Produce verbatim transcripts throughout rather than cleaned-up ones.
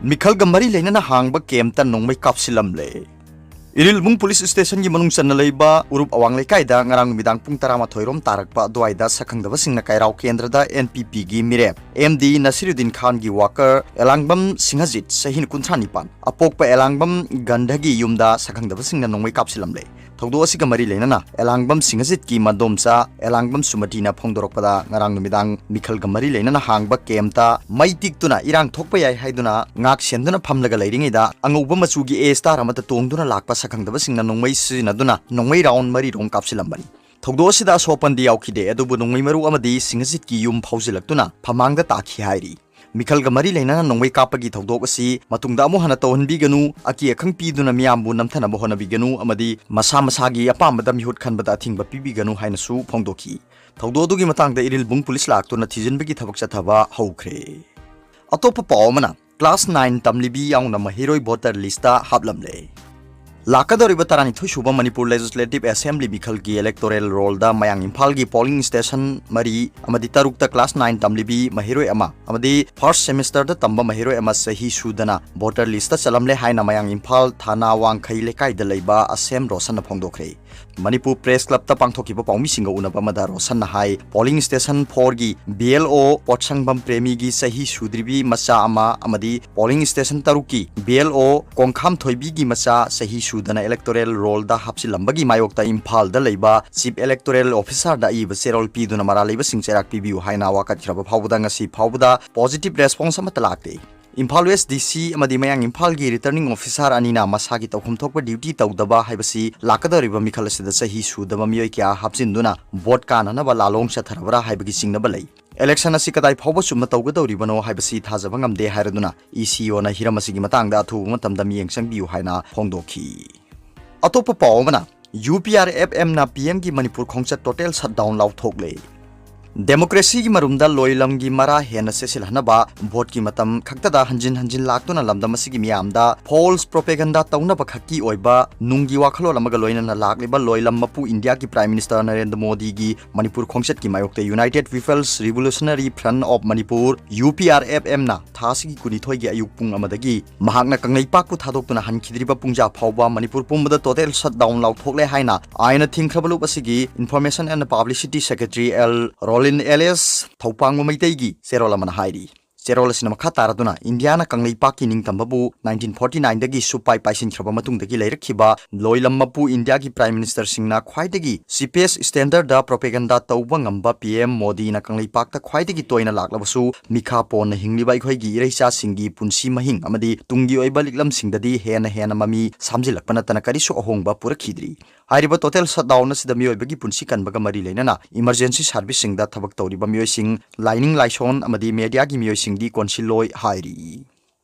ꯃꯤꯈꯜꯒ ꯃꯔꯤ ꯂꯩꯅꯅ ꯍꯥꯡꯕ ꯀꯦꯝꯇ ꯅꯣꯡꯃꯩ ꯀꯥꯞꯁꯤꯜꯂꯝꯂꯦ꯫ ꯏꯔꯤꯜꯕꯨꯡ ꯄꯨꯂꯤꯁ ꯁ꯭ꯇꯦꯁꯟꯒꯤ ꯃꯅꯨꯡ ꯆꯟꯅ ꯂꯩꯕ ꯎꯔꯨꯞ ꯑꯋꯥꯡ ꯂꯩꯀꯥꯏꯗ ꯉꯔꯥꯡ ꯅꯨꯃꯤꯗꯥꯡ ꯄꯨꯡ ꯇꯔꯥꯃꯥꯊꯣꯏ ꯔꯣꯝ ꯇꯥꯔꯛꯄ ꯑꯗꯨꯋꯥꯏꯗ ꯁꯛꯈꯪꯗꯕꯁꯤꯡꯅ ꯀꯩꯔꯥꯎ ꯀꯦꯟꯗ꯭ꯔꯗ ꯑꯦꯟ ꯄꯤ ꯄꯤꯒꯤ ꯃꯤꯔꯦꯞ ꯑꯦꯝ ꯗꯤ ꯅꯁꯤꯔꯨꯗꯤꯟ ꯈꯥꯟꯒꯤ ꯋꯥꯀꯔ ꯑꯦꯂꯥꯡꯕꯝ ꯁꯤꯡꯍꯖꯤꯠ, ꯆꯍꯤ ꯀꯨꯟꯊ꯭ꯔꯥ ꯅꯤꯄꯥꯟ, ꯑꯄꯣꯛꯄ ꯑꯦꯂꯥꯡꯕꯝ ꯒꯟꯙꯒꯤ ꯌꯨꯝꯗ ꯁꯛꯈꯪꯗꯕꯁꯤꯡꯅ ꯅꯣꯡꯃꯩ ꯀꯥꯞꯁꯤꯜꯂꯝꯂꯦ꯫ ꯊꯧꯗꯣꯛ ꯑꯁꯤꯒ ꯃꯔꯤ ꯂꯩꯅꯅ ꯑꯦꯂꯥꯡꯕꯝ ꯁꯤꯡꯍꯖꯤꯠꯀꯤ ꯃꯗꯣꯝꯆꯥ ꯑꯦꯂꯥꯡꯕꯝ ꯁꯨꯃꯇꯤꯅ ꯐꯣꯡꯗꯣꯔꯛꯄꯗ, ꯉꯔꯥꯡ ꯅꯨꯃꯤꯗꯥꯡ ꯃꯤꯈꯜꯒ ꯃꯔꯤ ꯂꯩꯅꯅ ꯍꯥꯡꯕ ꯀꯦꯝꯇ ꯃꯩ ꯇꯤꯛꯇꯨꯅ ꯏꯔꯥꯡ ꯊꯣꯛꯄ ꯌꯥꯏ ꯍꯥꯏꯗꯨꯅ ꯉꯥꯛ ꯁꯦꯟꯗꯨꯅ ꯐꯝꯂꯒ ꯂꯩꯔꯤꯉꯩꯗ, ꯑꯉꯧꯕ ꯃꯆꯨꯒꯤ A star ꯑꯃꯗ ꯇꯣꯡꯗꯨꯅ ꯂꯥꯛꯄ ꯁꯛꯈꯪꯗꯕꯁꯤꯡꯅ ꯅꯣꯡꯃꯩ ꯁꯤꯖꯤꯟꯅꯗꯨꯅ ꯅꯣꯡꯃꯩ round ꯃꯔꯤ ꯔꯣꯝ ꯀꯥꯞꯁꯤꯜꯂꯝꯕꯅꯤ꯫ ꯊꯧꯗꯣꯛ ꯑꯁꯤꯗ ꯑꯁꯣꯛ ꯑꯄꯟꯗꯤ ꯌꯥꯎꯈꯤꯗꯦ, ꯑꯗꯨꯕꯨ ꯅꯣꯡꯃꯩ ꯃꯔꯨ ꯑꯃꯗꯤ ꯁꯤꯡꯍꯖꯤꯠꯀꯤ ꯌꯨꯝ ꯐꯥꯎꯖꯤꯜꯂꯛꯇꯨꯅ ꯐꯃꯥꯡꯗ ꯇꯥꯈꯤ ꯍꯥꯏꯔꯤ꯫ ꯃꯤꯈꯜꯒ ꯃꯔꯤ ꯂꯩꯅꯅ ꯅꯣꯡꯃꯩ ꯀꯥꯞꯄꯒꯤ ꯊꯧꯗꯣꯛ ꯑꯁꯤ ꯃꯇꯨꯡꯗ ꯑꯃꯨꯛ ꯍꯟꯅ ꯇꯧꯍꯟꯕꯤꯒꯅꯨ, ꯑꯀꯤ ꯑꯈꯪ ꯄꯤꯗꯨꯅ ꯃꯤꯌꯥꯝꯕꯨ ꯅꯝꯊꯅꯕ ꯍꯣꯠꯅꯕꯤꯒꯅꯨ ꯑꯃꯗꯤ ꯃꯁꯥ ꯃꯁꯥꯒꯤ ꯑꯄꯥꯝꯕꯗ ꯃꯤꯍꯨꯠ ꯈꯟꯕꯗ ꯑꯊꯤꯡꯕ ꯄꯤꯕꯤꯒꯅꯨ ꯍꯥꯏꯅꯁꯨ ꯐꯣꯡꯗꯣꯛꯈꯤ꯫ ꯊꯧꯗꯣꯛ ꯑꯗꯨꯒꯤ ꯃꯇꯥꯡꯗ ꯏꯔꯤꯜꯕꯨꯡ ꯄꯨꯂꯤꯁ ꯂꯥꯛꯇꯨꯅ ꯊꯤꯖꯤꯟꯕꯒꯤ ꯊꯕꯛ ꯆꯠꯊꯕ ꯍꯧꯈ꯭ꯔꯦ꯫ ꯑꯇꯣꯞꯄ ꯄꯥꯎ ꯑꯃꯅ, class nine ꯇꯝꯂꯤꯕꯤ ꯌꯥꯎꯅ ꯃꯍꯩꯔꯣꯏ voter listꯇ ꯍꯥꯞꯂꯝꯂꯦ꯫ ꯂꯥꯛꯀꯗꯧꯔꯤꯕ ꯇꯔꯥꯅꯤꯊꯣꯏ ꯁꯨꯕ ꯃꯅꯤꯄꯨꯔ Legislative Assembly ꯃꯤꯈꯜꯒꯤ electoral rollꯗ ꯃꯌꯥꯡ ꯏꯝꯐꯥꯜꯒꯤ polling station ꯃꯔꯤ ꯑꯃꯗꯤ ꯇꯔꯨꯛꯇ class nine ꯇꯝꯂꯤꯕꯤ ꯃꯍꯩꯔꯣꯏ ꯑꯃ ꯑꯃꯗꯤ first semesterꯗ ꯇꯝꯕ ꯃꯍꯩꯔꯣꯏ ꯑꯃ ꯆꯍꯤ ꯁꯨꯗꯅ voter listꯇ ꯆꯜꯂꯝꯂꯦ ꯍꯥꯏꯅ ꯃꯌꯥꯡ ꯏꯝꯐꯥꯜ ꯊꯥꯅꯥ ꯋꯥꯡꯈꯩ ꯂꯩꯀꯥꯏꯗ ꯂꯩꯕ ꯑꯁꯦꯝ ꯔꯣꯁꯟꯅ ꯐꯣꯡꯗꯣꯛꯈ꯭ꯔꯦ꯫ ꯃꯅꯤꯄꯨꯔ Press Clubꯇ ꯄꯥꯡꯊꯣꯛꯈꯤꯕ ꯄꯥꯎꯃꯤꯁꯤꯡꯒ ꯎꯅꯕ ꯑꯃꯗ ꯔꯣꯁꯟꯅ ꯍꯥꯏ, polling station fourꯒꯤ B L O ꯄꯣꯠꯁꯪꯕꯝ ꯄ꯭ꯔꯦꯃꯤꯒꯤ ꯆꯍꯤ ꯁꯨꯗ꯭ꯔꯤꯕꯤ ꯃꯆꯥ ꯑꯃ ꯑꯃꯗꯤ polling station ꯇꯔꯨꯛꯀꯤ B L O ꯀꯣꯡꯈꯥꯝ ꯊꯣꯏꯕꯤꯒꯤ ꯃꯆꯥ ꯆꯍꯤ ꯁꯨꯗꯅ electoral rollꯗ ꯍꯥꯞꯆꯤꯜꯂꯝꯕꯒꯤ ꯃꯥꯌꯣꯛꯇ ꯏꯝꯐꯥꯜꯗ ꯂꯩꯕ Chief Electoral Officerꯗ ꯑꯏꯕ ꯆꯦꯔꯣꯜ ꯄꯤꯗꯨꯅ ꯃꯔꯥꯜ ꯂꯩꯕꯁꯤꯡ ꯆꯩꯔꯥꯛ ꯄꯤꯕꯤꯌꯨ ꯍꯥꯏꯅ ꯋꯥꯀꯠꯈ꯭ꯔꯕ ꯐꯥꯎꯕꯗ ꯉꯁꯤ ꯐꯥꯎꯕꯗ positive response ꯑꯃꯠꯇ ꯂꯥꯛꯇꯦ꯫ ꯏꯝꯐꯥꯜ West D C ꯑꯃꯗꯤ ꯃꯌꯥꯡ ꯏꯝꯐꯥꯜꯒꯤ returning officer ꯑꯅꯤꯅ ꯃꯁꯥꯒꯤ ꯇꯧꯐꯝ ꯊꯣꯛꯄ duty ꯇꯧꯗꯕ ꯍꯥꯏꯕꯁꯤ ꯂꯥꯛꯀꯗꯧꯔꯤꯕ ꯃꯤꯈꯜ ꯑꯁꯤꯗ ꯆꯍꯤ ꯁꯨꯗꯕ ꯃꯤꯑꯣꯏ ꯀꯌꯥ ꯍꯥꯞꯆꯤꯟꯗꯨꯅ vote ꯀꯥꯅꯅꯕ ꯂꯥꯂꯣꯡ ꯆꯠꯊꯔꯕ꯭ꯔꯥ ꯍꯥꯏꯕꯒꯤ ꯆꯤꯡꯅꯕ ꯂꯩ꯫ Election ꯑꯁꯤ ꯀꯗꯥꯏ ꯐꯥꯎꯕ ꯆꯨꯝꯅ ꯇꯧꯒꯗꯧꯔꯤꯕꯅꯣ ꯍꯥꯏꯕꯁꯤ ꯊꯥꯖꯕ ꯉꯝꯗꯦ ꯍꯥꯏꯔꯗꯨꯅ E C Oꯅ ꯍꯤꯔꯝ ꯑꯁꯤꯒꯤ ꯃꯇꯥꯡꯗ ꯑꯊꯨꯕ ꯃꯇꯝꯗ ꯃꯤꯠꯌꯦꯡ ꯆꯪꯕꯤꯌꯨ ꯍꯥꯏꯅ ꯐꯣꯡꯗꯣꯛꯈꯤ꯫ ꯑꯇꯣꯞꯄ ꯄꯥꯎ ꯑꯃꯅ, U P R F Mꯅ P Mꯒꯤ Manipur ꯈꯣꯡꯆꯠ total shutdown ꯂꯥꯎꯊꯣꯛꯂꯦ꯫ ꯗꯦꯃꯣꯀ꯭ꯔꯦꯁꯤꯒꯤ ꯃꯔꯨꯝꯗ ꯂꯣꯏꯂꯝꯒꯤ ꯃꯔꯥ ꯍꯦꯟꯅ ꯆꯦꯠꯁꯤꯜꯍꯟꯅꯕ ꯚꯣꯠꯀꯤ ꯃꯇꯝ ꯈꯛꯇꯗ ꯍꯟꯖꯤꯟ ꯍꯟꯖꯤꯟ ꯂꯥꯛꯇꯨꯅ ꯂꯝꯗꯝ ꯑꯁꯤꯒꯤ ꯃꯤꯌꯥꯝꯗ false propaganda ꯇꯧꯅꯕ ꯈꯛꯀꯤ ꯑꯣꯏꯕ ꯅꯨꯡꯒꯤ ꯋꯥꯈꯜꯂꯣꯟ ꯑꯃꯒ ꯂꯣꯏꯅꯅ ꯂꯥꯛꯂꯤꯕ ꯂꯣꯏꯂꯝ ꯃꯄꯨ ꯏꯟꯗꯤꯌꯥꯒꯤ Prime Minister ꯅꯔꯦꯟꯗ꯭ꯔ ꯃꯣꯗꯤꯒꯤ ꯃꯅꯤꯄꯨꯔ ꯈꯣꯡꯆꯠꯀꯤ ꯃꯥꯌꯣꯛꯇ United People's Revolutionary Front of Manipur, U P R F M ꯅ ꯊꯥ ꯑꯁꯤꯒꯤ ꯀꯨꯟꯅꯤꯊꯣꯏꯒꯤ ꯑꯌꯨꯛ ꯄꯨꯡ ꯑꯃꯗꯒꯤ ꯃꯍꯥꯛꯅ ꯀꯪꯂꯩꯄꯥꯛꯄꯨ ꯊꯥꯗꯣꯛꯇꯨꯅ ꯍꯟꯈꯤꯗ꯭ꯔꯤꯕ ꯄꯨꯡꯖꯥ ꯐꯥꯎꯕ ꯃꯅꯤꯄꯨꯔ ꯄꯨꯝꯕꯗ total shutdown ꯂꯥꯎꯊꯣꯛꯂꯦ ꯍꯥꯏꯅ ꯑꯥꯏꯟꯅ ꯊꯤꯡꯈ꯭ꯔꯕ ꯂꯨꯞ ꯑꯁꯤꯒꯤ Information and Publicity Secretary L Rolin Elis ꯊꯧꯄꯥꯡꯕ ꯃꯩꯇꯩꯒꯤ ꯆꯦꯔꯣꯜ ꯑꯃꯅ ꯍꯥꯏꯔꯤ꯫ ꯆꯦꯔꯣꯜ ꯑꯁꯤꯅ ꯃꯈꯥ ꯇꯥꯔꯗꯨꯅ, ꯏꯟꯗꯤꯌꯥꯅ ꯀꯪꯂꯩꯄꯥꯛꯀꯤ ꯅꯤꯡꯇꯝꯕꯕꯨ nineteen forty nine ꯗꯒꯤ ꯁꯨꯞꯄꯥꯏ ꯄꯥꯏꯁꯤꯟꯈ꯭ꯔꯕ ꯃꯇꯨꯡꯗꯒꯤ ꯂꯩꯔꯛꯈꯤꯕ ꯂꯣꯏꯂꯝ ꯃꯄꯨ ꯏꯟꯗꯤꯌꯥꯒꯤ Prime Minister ꯁꯤꯡꯅ ꯈ꯭ꯋꯥꯏꯗꯒꯤ cheapest standard ꯗ propaganda ꯇꯧꯕ ꯉꯝꯕ P M ꯃꯣꯗꯤꯅ ꯀꯪꯂꯩꯄꯥꯛꯇ ꯈ꯭ꯋꯥꯏꯗꯒꯤ ꯇꯣꯏꯅ ꯂꯥꯛꯂꯕꯁꯨ, ꯃꯤꯈꯥ ꯄꯣꯟꯅ ꯍꯤꯡꯂꯤꯕ ꯑꯩꯈꯣꯏꯒꯤ ꯏꯔꯩꯆꯥꯁꯤꯡꯒꯤ ꯄꯨꯟꯁꯤ ꯃꯍꯤꯡ ꯑꯃꯗꯤ ꯇꯨꯡꯒꯤ ꯑꯣꯏꯕ ꯂꯤꯛꯂꯝꯁꯤꯡꯗꯗꯤ ꯍꯦꯟꯅ ꯍꯦꯟꯅ ꯃꯃꯤ ꯁꯥꯝꯖꯤꯜꯂꯛꯄ ꯅꯠꯇꯅ ꯀꯔꯤꯁꯨ ꯑꯍꯣꯡꯕ ꯄꯨꯔꯛꯈꯤꯗ꯭ꯔꯤ꯫ ꯍꯥꯏꯔꯤꯕ total shutdown ꯑꯁꯤꯗ ꯃꯤꯑꯣꯏꯕꯒꯤ ꯄꯨꯟꯁꯤ ꯀꯟꯕꯒ ꯃꯔꯤ ꯂꯩꯅꯅ emergency service ꯁꯤꯡꯗ ꯊꯕꯛ ꯇꯧꯔꯤꯕ ꯃꯤꯑꯣꯏꯁꯤꯡ, ꯂꯥꯏꯅꯤꯡ ꯂꯥꯏꯁꯣꯟ ꯑꯃꯗꯤ media ꯒꯤ ꯃꯤꯑꯣꯏꯁꯤꯡꯗꯤ ꯀꯣꯟꯁꯤꯜꯂꯣꯏ ꯍꯥꯏꯔꯤ꯫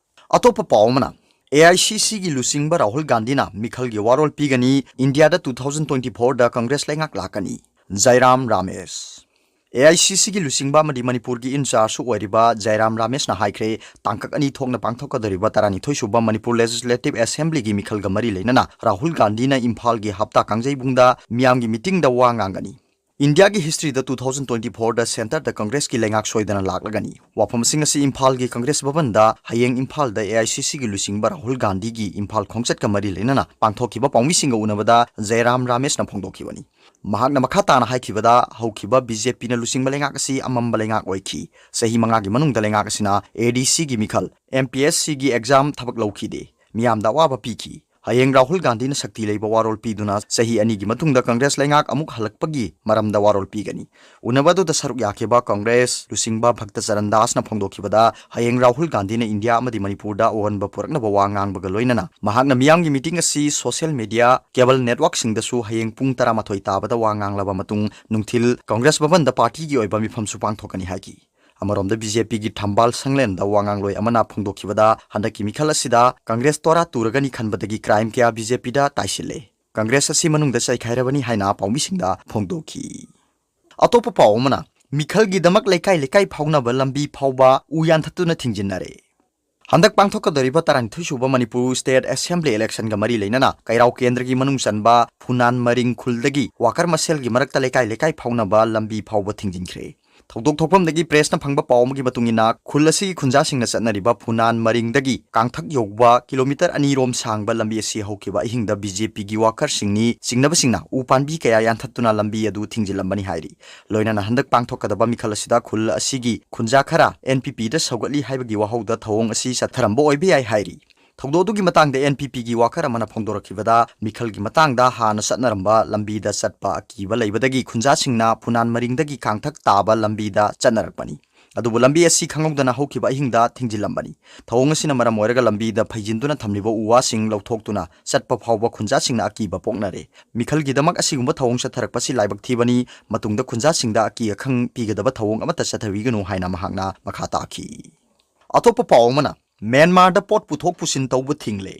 ꯑꯇꯣꯞꯄ ꯄꯥꯎ ꯑꯃꯅ, A I C C ꯒꯤ ꯂꯨꯆꯤꯡꯕ ꯔꯥꯍꯨꯜ ꯒꯥꯟꯙꯤꯅ ꯃꯤꯈꯜꯒꯤ ꯋꯥꯔꯣꯜ ꯄꯤꯒꯅꯤ, ꯏꯟꯗꯤꯌꯥꯗ two thousand twenty four ꯗ ꯀꯪꯒ꯭ꯔꯦꯁ ꯂꯩꯉꯥꯛ ꯂꯥꯛꯀꯅꯤ꯫ ꯖꯥꯏꯔꯥꯝ Ramesh. A I C C ꯒꯤ ꯂꯨꯆꯤꯡꯕ ꯑꯃꯗꯤ ꯃꯅꯤꯄꯨꯔꯒꯤ in charge ꯁꯨ ꯑꯣꯏꯔꯤꯕ ꯖꯥꯏꯔꯥꯝ ꯔꯥꯃꯦꯁꯅ ꯍꯥꯏꯈ꯭ꯔꯦ, ꯇꯥꯡꯀꯛ ꯑꯅꯤ ꯊꯣꯛꯅ ꯄꯥꯡꯊꯣꯛꯀꯗꯧꯔꯤꯕ ꯇꯔꯥꯅꯤꯊꯣꯏ ꯁꯨꯕ ꯃꯅꯤꯄꯨꯔ Legislative Assembly ꯒꯤ ꯃꯤꯈꯜꯒ ꯃꯔꯤ ꯂꯩꯅꯅ ꯔꯥꯍꯨꯜ ꯒꯥꯟꯙꯤꯅ ꯏꯝꯐꯥꯜꯒꯤ ꯍꯞꯇꯥ ꯀꯥꯡꯖꯩꯕꯨꯡꯗ ꯃꯤꯌꯥꯝꯒꯤ meeting ꯗ ꯋꯥ ꯉꯥꯡꯒꯅꯤ꯫ ꯏꯟꯗꯤꯌꯥꯒꯤ history ꯗ two thousand twenty four ꯗ centre ꯗ ꯀꯪꯒ꯭ꯔꯦꯁꯀꯤ ꯂꯩꯉꯥꯛ ꯁꯣꯏꯗꯅ ꯂꯥꯛꯂꯒꯅꯤ꯫ ꯋꯥꯐꯝꯁꯤꯡ ꯑꯁꯤ ꯏꯝꯐꯥꯜꯒꯤ ꯀꯪꯒ꯭ꯔꯦꯁ ꯚꯕꯟꯗ ꯍꯌꯦꯡ ꯏꯝꯐꯥꯜꯗ A I C C ꯒꯤ ꯂꯨꯆꯤꯡꯕ ꯔꯥꯍꯨꯜ ꯒꯥꯟꯙꯤꯒꯤ ꯏꯝꯐꯥꯜ ꯈꯣꯡꯆꯠꯀ ꯃꯔꯤ ꯂꯩꯅꯅ ꯄꯥꯡꯊꯣꯛꯈꯤꯕ ꯄꯥꯎꯃꯤꯁꯤꯡꯒ ꯎꯅꯕꯗ ꯖꯌꯔꯥꯝ ꯔꯥꯃꯦꯁꯅ ꯐꯣꯡꯗꯣꯛꯈꯤꯕꯅꯤ꯫ ꯃꯍꯥꯛꯅ ꯃꯈꯥ ꯇꯥꯅ ꯍꯥꯏꯈꯤꯕꯗ, ꯍꯧꯈꯤꯕ B J P ꯅ ꯂꯨꯆꯤꯡꯕ ꯂꯩꯉꯥꯛ ꯑꯁꯤ ꯑꯃꯝꯕ ꯂꯩꯉꯥꯛ ꯑꯣꯏꯈꯤ꯫ ꯆꯍꯤ ꯃꯉꯥꯒꯤ ꯃꯅꯨꯡꯗ ꯂꯩꯉꯥꯛ ꯑꯁꯤꯅ A D C ꯒꯤ ꯃꯤꯈꯜ, M P S C ꯒꯤ exam ꯊꯕꯛ ꯂꯧꯈꯤꯗꯦ꯫ ꯃꯤꯌꯥꯝꯗ ꯑꯋꯥꯕ ꯄꯤꯈꯤ꯫ ꯍꯌꯦꯡ ꯔꯥꯍꯨꯜ ꯒꯥꯟꯙꯤꯅ ꯁꯛꯇꯤ ꯂꯩꯕ ꯋꯥꯔꯣꯜ ꯄꯤꯗꯨꯅ ꯆꯍꯤ ꯑꯅꯤꯒꯤ ꯃꯇꯨꯡꯗ ꯀꯪꯒ꯭ꯔꯦꯁ ꯂꯩꯉꯥꯛ ꯑꯃꯨꯛ ꯍꯜꯂꯛꯄꯒꯤ ꯃꯔꯝꯗ ꯋꯥꯔꯣꯜ ꯄꯤꯒꯅꯤ꯫ ꯎꯅꯕ ꯑꯗꯨꯗ ꯁꯔꯨꯛ ꯌꯥꯈꯤꯕ ꯀꯪꯒ꯭ꯔꯦꯁ ꯂꯨꯆꯤꯡꯕ ꯚꯛꯇ ꯆꯔꯟ ꯗꯥꯁꯅ ꯐꯣꯡꯗꯣꯛꯈꯤꯕꯗ, ꯍꯌꯦꯡ ꯔꯥꯍꯨꯜ ꯒꯥꯟꯙꯤꯅ ꯏꯟꯗꯤꯌꯥ ꯑꯃꯗꯤ ꯃꯅꯤꯄꯨꯔꯗ ꯑꯑꯣꯟꯕ ꯄꯨꯔꯛꯅꯕ ꯋꯥ ꯉꯥꯡꯕꯒ ꯂꯣꯏꯅꯅ ꯃꯍꯥꯛꯅ ꯃꯤꯌꯥꯝꯒꯤ meeting ꯑꯁꯤ social media, cable network ꯁꯤꯡꯗꯁꯨ ꯍꯌꯦꯡ ꯄꯨꯡ ꯇꯔꯥꯃꯥꯊꯣꯏ ꯇꯥꯕꯗ ꯋꯥ ꯉꯥꯡꯂꯕ ꯃꯇꯨꯡ ꯅꯨꯡꯊꯤꯜ ꯀꯪꯒ꯭ꯔꯦꯁ ꯚꯕꯟꯗ party ꯒꯤ ꯑꯣꯏꯕ ꯃꯤꯐꯝꯁꯨ ꯄꯥꯡꯊꯣꯛꯀꯅꯤ ꯍꯥꯏꯈꯤ꯫ ꯑꯃꯔꯣꯝꯗ B J P ꯒꯤ ꯊꯝꯕꯥꯜ ꯁꯪꯂꯦꯟꯗ ꯋꯥ ꯉꯥꯡꯂꯣꯏ ꯑꯃꯅ ꯐꯣꯡꯗꯣꯛꯈꯤꯕꯗ, ꯍꯟꯗꯛꯀꯤ ꯃꯤꯈꯜ ꯑꯁꯤꯗ ꯀꯪꯒ꯭ꯔꯦꯁ ꯇꯣꯔꯥ ꯇꯨꯔꯒꯅꯤ ꯈꯟꯕꯗꯒꯤ crime ꯀꯌꯥ B J P ꯗ ꯇꯥꯏꯁꯤꯜꯂꯦ꯫ ꯀꯪꯒ꯭ꯔꯦꯁ ꯑꯁꯤ ꯃꯅꯨꯡꯗ ꯆꯩꯈꯥꯏꯔꯕꯅꯤ ꯍꯥꯏꯅ ꯄꯥꯎꯃꯤꯁꯤꯡꯗ ꯐꯣꯡꯗꯣꯛꯈꯤ꯫ ꯑꯇꯣꯞꯄ ꯄꯥꯎ ꯑꯃꯅ, ꯃꯤꯈꯜꯒꯤꯗꯃꯛ ꯂꯩꯀꯥꯏ ꯂꯩꯀꯥꯏ ꯐꯥꯎꯅꯕ ꯂꯝꯕꯤ ꯐꯥꯎꯕ ꯎ ꯌꯥꯟꯊꯠꯇꯨꯅ ꯊꯤꯡꯖꯤꯟꯅꯔꯦ꯫ ꯍꯟꯗꯛ ꯄꯥꯡꯊꯣꯛꯀꯗꯧꯔꯤꯕ ꯇꯔꯥꯅꯤꯊꯣꯏ ꯁꯨꯕ ꯃꯅꯤꯄꯨꯔ State Assembly election ꯒ ꯃꯔꯤ ꯂꯩꯅꯅ ꯀꯩꯔꯥꯎ ꯀꯦꯟꯗ꯭ꯔꯒꯤ ꯃꯅꯨꯡ ꯆꯟꯕ ꯐꯨꯅꯥꯟ ꯃꯔꯤꯡ ꯈꯨꯜꯗꯒꯤ worker ꯃꯁꯦꯜꯒꯤ ꯃꯔꯛꯇ ꯂꯩꯀꯥꯏ ꯂꯩꯀꯥꯏ ꯐꯥꯎꯅꯕ ꯂꯝꯕꯤ ꯐꯥꯎꯕ ꯊꯤꯡꯖꯤꯟꯈ꯭ꯔꯦ꯫ ꯊꯧꯗꯣꯛ ꯊꯣꯛꯐꯝꯗꯒꯤ press ꯅ ꯐꯪꯕ ꯄꯥꯎ ꯑꯃꯒꯤ ꯃꯇꯨꯡ ꯏꯟꯅ, ꯈꯨꯜ ꯑꯁꯤꯒꯤ ꯈꯨꯟꯖꯥꯁꯤꯡꯅ ꯆꯠꯅꯔꯤꯕ ꯐꯨꯅꯥꯟ ꯃꯔꯤꯡꯗꯒꯤ ꯀꯥꯡꯊꯛ ꯌꯧꯕ kilometre ꯑꯅꯤ ꯔꯣꯝ ꯁꯥꯡꯕ ꯂꯝꯕꯤ ꯑꯁꯤ ꯍꯧꯈꯤꯕ ꯑꯍꯤꯡꯗ BJP ꯒꯤ worker ꯁꯤꯡꯅꯤ ꯆꯤꯡꯅꯕꯁꯤꯡꯅ ꯎ ꯄꯥꯟꯕꯤ ꯀꯌꯥ ꯌꯥꯟꯊꯠꯇꯨꯅ ꯂꯝꯕꯤ ꯑꯗꯨ ꯊꯤꯡꯖꯤꯜꯂꯝꯕꯅꯤ ꯍꯥꯏꯔꯤ꯫ ꯂꯣꯏꯅꯅ ꯍꯟꯗꯛ ꯄꯥꯡꯊꯣꯛꯀꯗꯕ ꯃꯤꯈꯜ ꯑꯁꯤꯗ ꯈꯨꯜ ꯑꯁꯤꯒꯤ ꯈꯨꯟꯖꯥ ꯈꯔ NPP ꯗ ꯁꯧꯒꯠꯂꯤ ꯍꯥꯏꯕꯒꯤ ꯋꯥꯍꯧꯗ ꯊꯧꯑꯣꯡ ꯑꯁꯤ ꯆꯠꯊꯔꯝꯕ ꯑꯣꯏꯕ ꯌꯥꯏ ꯍꯥꯏꯔꯤ꯫ ꯊꯧꯗꯣꯛ ꯑꯗꯨꯒꯤ ꯃꯇꯥꯡꯗ NPP ꯒꯤ worker ꯑꯃꯅ ꯐꯣꯡꯗꯣꯔꯛꯈꯤꯕꯗ, ꯃꯤꯈꯜꯒꯤ ꯃꯇꯥꯡꯗ ꯍꯥꯟꯅ ꯆꯠꯅꯔꯝꯕ ꯂꯝꯕꯤꯗ ꯆꯠꯄ ꯑꯀꯤꯕ ꯂꯩꯕꯗꯒꯤ ꯈꯨꯟꯖꯥꯁꯤꯡꯅ ꯐꯨꯅꯥꯟ ꯃꯔꯤꯡꯗꯒꯤ ꯀꯥꯡꯊꯛ ꯇꯥꯕ ꯂꯝꯕꯤꯗ ꯆꯠꯅꯔꯛꯄꯅꯤ꯫ ꯑꯗꯨꯕꯨ ꯂꯝꯕꯤ ꯑꯁꯤ ꯈꯪꯍꯧꯗꯅ ꯍꯧꯈꯤꯕ ꯑꯍꯤꯡꯗ ꯊꯤꯡꯖꯤꯜꯂꯝꯕꯅꯤ꯫ ꯊꯧꯑꯣꯡ ꯑꯁꯤꯅ ꯃꯔꯝ ꯑꯣꯏꯔꯒ ꯂꯝꯕꯤꯗ ꯐꯩꯖꯤꯟꯗꯨꯅ ꯊꯝꯂꯤꯕ ꯎ ꯋꯥꯁꯤꯡ ꯂꯧꯊꯣꯛꯇꯨꯅ ꯆꯠꯄ ꯐꯥꯎꯕ ꯈꯨꯟꯖꯥꯁꯤꯡꯅ ꯑꯀꯤꯕ ꯄꯣꯛꯅꯔꯦ꯫ ꯃꯤꯈꯜꯒꯤꯗꯃꯛ ꯑꯁꯤꯒꯨꯝꯕ ꯊꯧꯑꯣꯡ ꯆꯠꯊꯔꯛꯄꯁꯤ ꯂꯥꯏꯕꯛ ꯊꯤꯕꯅꯤ꯫ ꯃꯇꯨꯡꯗ ꯈꯨꯟꯖꯥꯁꯤꯡꯗ ꯑꯀꯤ ꯑꯈꯪ ꯄꯤꯒꯗꯕ ꯊꯧꯑꯣꯡ ꯑꯃꯠꯇ ꯆꯠꯊꯕꯤꯒꯅꯨ ꯍꯥꯏꯅ ꯃꯍꯥꯛꯅ ꯃꯈꯥ ꯇꯥꯈꯤ꯫ ꯑꯇꯣꯞꯄ ꯄꯥꯎ ꯑꯃꯅ, ꯃ꯭ꯌꯥꯟꯃꯥꯔꯗ ꯄꯣꯠ ꯄꯨꯊꯣꯛ ꯄꯨꯁꯤꯟ ꯇꯧꯕ ꯊꯤꯡꯂꯦ꯫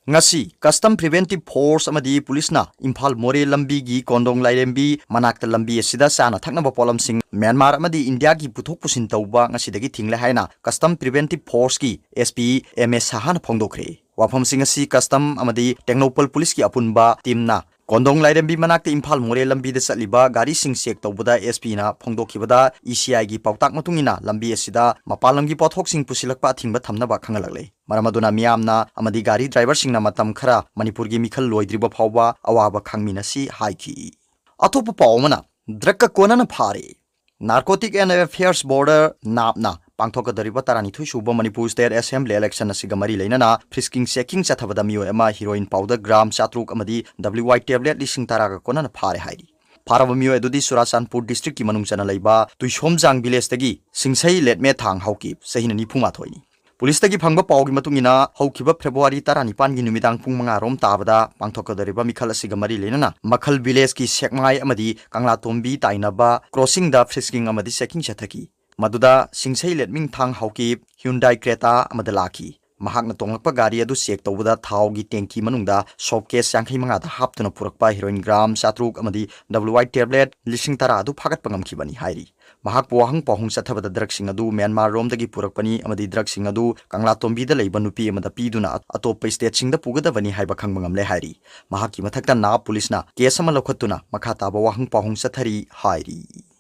ꯉꯁꯤ Custom Preventive Force ꯑꯃꯗꯤ ꯄꯨꯂꯤꯁꯅ ꯏꯝꯐꯥꯜ ꯃꯣꯔꯦ ꯂꯝꯕꯤꯒꯤ ꯀꯣꯟꯗꯣꯡ ꯂꯥꯏꯔꯦꯝꯕꯤ ꯃꯅꯥꯛꯇ ꯂꯝꯕꯤ ꯑꯁꯤꯗ ꯆꯥꯅ ꯊꯛꯅꯕ ꯄꯣꯠꯂꯝꯁꯤꯡ ꯃ꯭ꯌꯥꯟꯃꯥꯔ ꯑꯃꯗꯤ ꯏꯟꯗꯤꯌꯥꯒꯤ ꯄꯨꯊꯣꯛ ꯄꯨꯁꯤꯟ ꯇꯧꯕ ꯉꯁꯤꯗꯒꯤ ꯊꯤꯡꯂꯦ ꯍꯥꯏꯅ Custom Preventive Force ꯀꯤ SP M S ꯁꯍꯥꯅ ꯐꯣꯡꯗꯣꯛꯈ꯭ꯔꯦ꯫ ꯋꯥꯐꯝꯁꯤꯡ ꯑꯁꯤ Custom ꯑꯃꯗꯤ ꯇꯦꯡꯅꯧꯄꯜ ꯄꯨꯂꯤꯁꯀꯤ ꯑꯄꯨꯟꯕ team ꯅ ꯀꯣꯟꯗꯣꯡ ꯂꯥꯏꯔꯦꯝꯕꯤ ꯃꯅꯥꯛꯇ ꯏꯝꯐꯥꯜ ꯃꯣꯔꯦ ꯂꯝꯕꯤꯗ ꯆꯠꯂꯤꯕ ꯒꯥꯔꯤꯁꯤꯡ check ꯇꯧꯕꯗ SP ꯅ ꯐꯣꯡꯗꯣꯛꯈꯤꯕꯗ, ECI ꯒꯤ ꯄꯥꯎꯇꯥꯛ ꯃꯇꯨꯡ ꯏꯟꯅ ꯂꯝꯕꯤ ꯑꯁꯤꯗ ꯃꯄꯥꯟ ꯂꯝꯒꯤ ꯄꯣꯠꯊꯣꯛꯁꯤꯡ ꯄꯨꯁꯤꯜꯂꯛꯄ ꯑꯊꯤꯡꯕ ꯊꯝꯅꯕ ꯈꯪꯍꯜꯂꯛꯂꯦ꯫ ꯃꯔꯝ ꯑꯗꯨꯅ ꯃꯤꯌꯥꯝꯅ ꯑꯃꯗꯤ ꯒꯥꯔꯤ driver ꯁꯤꯡꯅ ꯃꯇꯝ ꯈꯔ ꯃꯅꯤꯄꯨꯔꯒꯤ ꯃꯤꯈꯜ ꯂꯣꯏꯗ꯭ꯔꯤꯕ ꯐꯥꯎꯕ ꯑꯋꯥꯕ ꯈꯥꯡꯃꯤꯟꯅꯁꯤ ꯍꯥꯏꯈꯤ꯫ ꯑꯇꯣꯞꯄ ꯄꯥꯎ ꯑꯃꯅ, drug ꯀ ꯀꯣꯟꯅꯅ ꯐꯥꯔꯦ꯫ Narcotic and Affairs Bureau, NAB ꯅ ꯄꯥꯡꯊꯣꯛꯀꯗꯧꯔꯤꯕ ꯇꯔꯥꯅꯤꯊꯣꯏ ꯁꯨꯕ ꯃꯅꯤꯄꯨꯔ State Assembly election ꯑꯁꯤꯒ ꯃꯔꯤ ꯂꯩꯅꯅ frisking checking ꯆꯠꯊꯕꯗ ꯃꯤꯑꯣꯏ ꯑꯃ heroin powder gram ꯆꯥꯇ꯭ꯔꯨꯛ ꯑꯃꯗꯤ WY tablet ꯂꯤꯁꯤꯡ ꯇꯔꯥꯒ ꯀꯣꯟꯅꯅ ꯐꯥꯔꯦ ꯍꯥꯏꯔꯤ꯫ ꯐꯥꯔꯕ ꯃꯤꯑꯣꯏ ꯑꯗꯨꯗꯤ ꯆꯨꯔꯥꯆꯥꯟꯄꯨꯔ district ꯀꯤ ꯃꯅꯨꯡ ꯆꯟꯅ ꯂꯩꯕ ꯇꯨꯏꯁꯣꯝꯖꯥꯡ village ꯇꯒꯤ ꯁꯤꯡꯁꯩ ꯂꯦꯠꯃꯦ ꯊꯥꯡ ꯍꯥꯎꯀꯤꯞ, ꯆꯍꯤꯅ ꯅꯤꯐꯨ ꯃꯥꯊꯣꯏꯅꯤ꯫ ꯄꯨꯂꯤꯁꯇꯒꯤ ꯐꯪꯕ ꯄꯥꯎꯒꯤ ꯃꯇꯨꯡ ꯏꯟꯅ, ꯍꯧꯈꯤꯕ February ꯇꯔꯥꯅꯤꯄꯥꯟꯒꯤ ꯅꯨꯃꯤꯗꯥꯡ ꯄꯨꯡ ꯃꯉꯥ ꯔꯣꯝ ꯇꯥꯕꯗ ꯄꯥꯡꯊꯣꯛꯀꯗꯧꯔꯤꯕ ꯃꯤꯈꯜ ꯑꯁꯤꯒ ꯃꯔꯤ ꯂꯩꯅꯅ ꯃꯈꯜ village ꯀꯤ ꯁꯦꯛꯃꯥꯏ ꯑꯃꯗꯤ ꯀꯪꯂꯥꯇꯣꯝꯕꯤ ꯇꯥꯏꯅꯕ crossing ꯗ frisking ꯑꯃꯗꯤ checking ꯆꯠꯊꯈꯤ꯫ ꯃꯗꯨꯗ ꯁꯤꯡꯁꯩ ꯂꯦꯠꯃꯤꯡꯊꯥꯡ ꯍꯥꯎꯀꯤꯞ Hyundai Creta ꯑꯃꯗ ꯂꯥꯛꯈꯤ꯫ ꯃꯍꯥꯛꯅ ꯇꯣꯡꯂꯛꯄ ꯒꯥꯔꯤ ꯑꯗꯨ ꯆꯦꯛ ꯇꯧꯕꯗ ꯊꯥꯎꯒꯤ ꯇꯦꯡꯀꯤ ꯃꯅꯨꯡꯗ ꯁꯣꯞ ꯀꯦꯁ ꯌꯥꯡꯈꯩ ꯃꯉꯥꯗ ꯍꯥꯞꯇꯨꯅ ꯄꯨꯔꯛꯄ ꯍꯦꯔꯣꯏꯟ ꯒ꯭ꯔꯥꯝ ꯆꯥꯇ꯭ꯔꯨꯛ ꯑꯃꯗꯤ ꯗꯕ꯭ꯂꯤꯎ ꯑꯥꯏ ꯇꯦꯕ꯭ꯂꯦꯠ ꯂꯤꯁꯤꯡ ꯇꯔꯥ ꯑꯗꯨ ꯐꯥꯒꯠꯄ ꯉꯝꯈꯤꯕꯅꯤ ꯍꯥꯏꯔꯤ꯫ ꯃꯍꯥꯛꯄꯨ ꯋꯥꯍꯪ ꯄꯥꯎꯍꯪ ꯆꯠꯊꯕꯗ ꯗ꯭ꯔꯒꯁꯤꯡ ꯑꯗꯨ ꯃ꯭ꯌꯥꯟꯃꯥꯔꯔꯣꯝꯗꯒꯤ ꯄꯨꯔꯛꯄꯅꯤ ꯑꯃꯗꯤ ꯗ꯭ꯔꯒꯁꯤꯡ ꯑꯗꯨ ꯀꯪꯂꯥꯇꯣꯝꯕꯤꯗ ꯂꯩꯕ ꯅꯨꯄꯤ ꯑꯃꯗ ꯄꯤꯗꯨꯅ ꯑꯇꯣꯞꯄ ꯁ꯭ꯇꯦꯠꯁꯤꯡꯗ ꯄꯨꯒꯗꯕꯅꯤ ꯍꯥꯏꯕ ꯈꯪꯕ ꯉꯝꯂꯦ ꯍꯥꯏꯔꯤ꯫ ꯃꯍꯥꯛꯀꯤ ꯃꯊꯛꯇ ꯅꯥꯞ ꯄꯨꯂꯤꯁꯅ ꯀꯦꯁ ꯑꯃ ꯂꯧꯈꯠꯇꯨꯅ ꯃꯈꯥ ꯇꯥꯕ ꯋꯥꯍꯪ ꯄꯥꯎꯍꯪ ꯆꯠꯊꯔꯤ ꯍꯥꯏꯔꯤ꯫